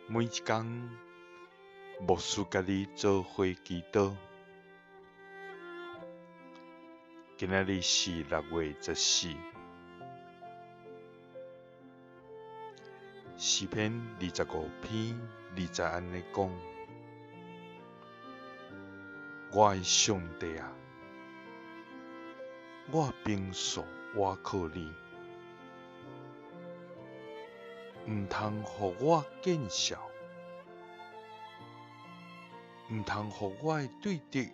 每一工，牧師佮你做伙祈禱。今仔日是6月14，詩篇25篇2節按呢講：我的上帝啊，我平素倚靠你，毋通予我見笑，毋通予我的對敵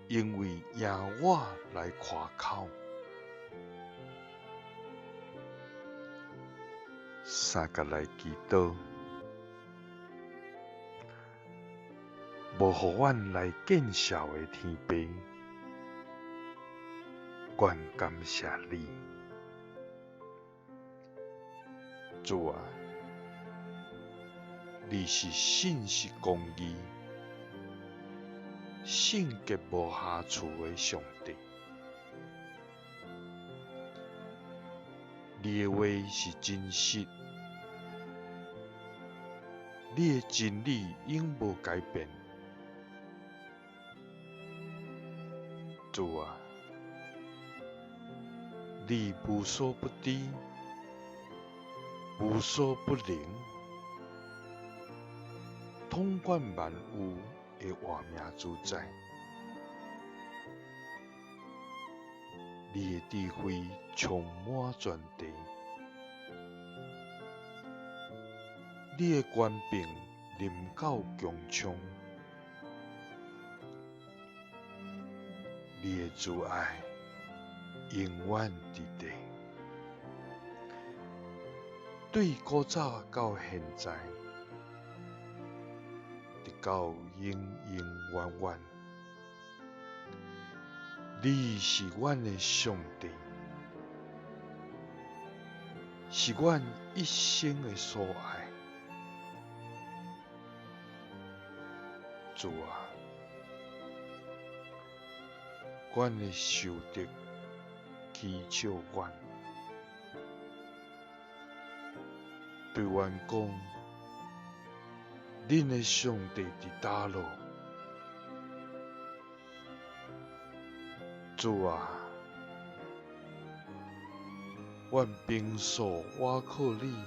因為贏我來誇口。三角來祈禱，無予阮來見笑的天父，阮感謝你。主啊，你是信實公義、聖潔無瑕疵的上帝。你的話是真實，你的真理永無改變。主啊，你無所不知，無所不能，統管萬有的活命主宰。你的智慧充滿全地，你的權柄臨到穹蒼，你的慈愛永遠佇地。對古早到現在，直到永永遠遠，你是阮的上帝，是阮一生的所愛。主啊，阮的仇敵譏笑阮，對阮講：恁的上帝佇佗落？主啊，阮平素倚靠你，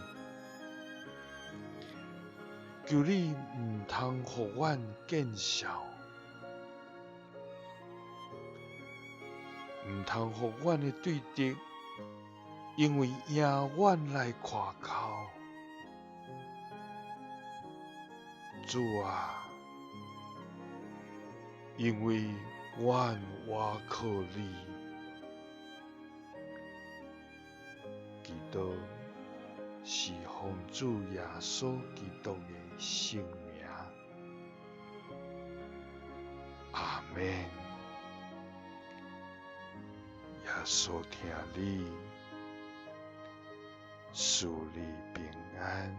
求你毋通予阮見笑，毋通予阮的對敵因為贏阮來誇口。主啊，因為阮倚靠你，祈禱是奉主耶穌基督的聖名，阿們。耶穌疼你，賜你平安。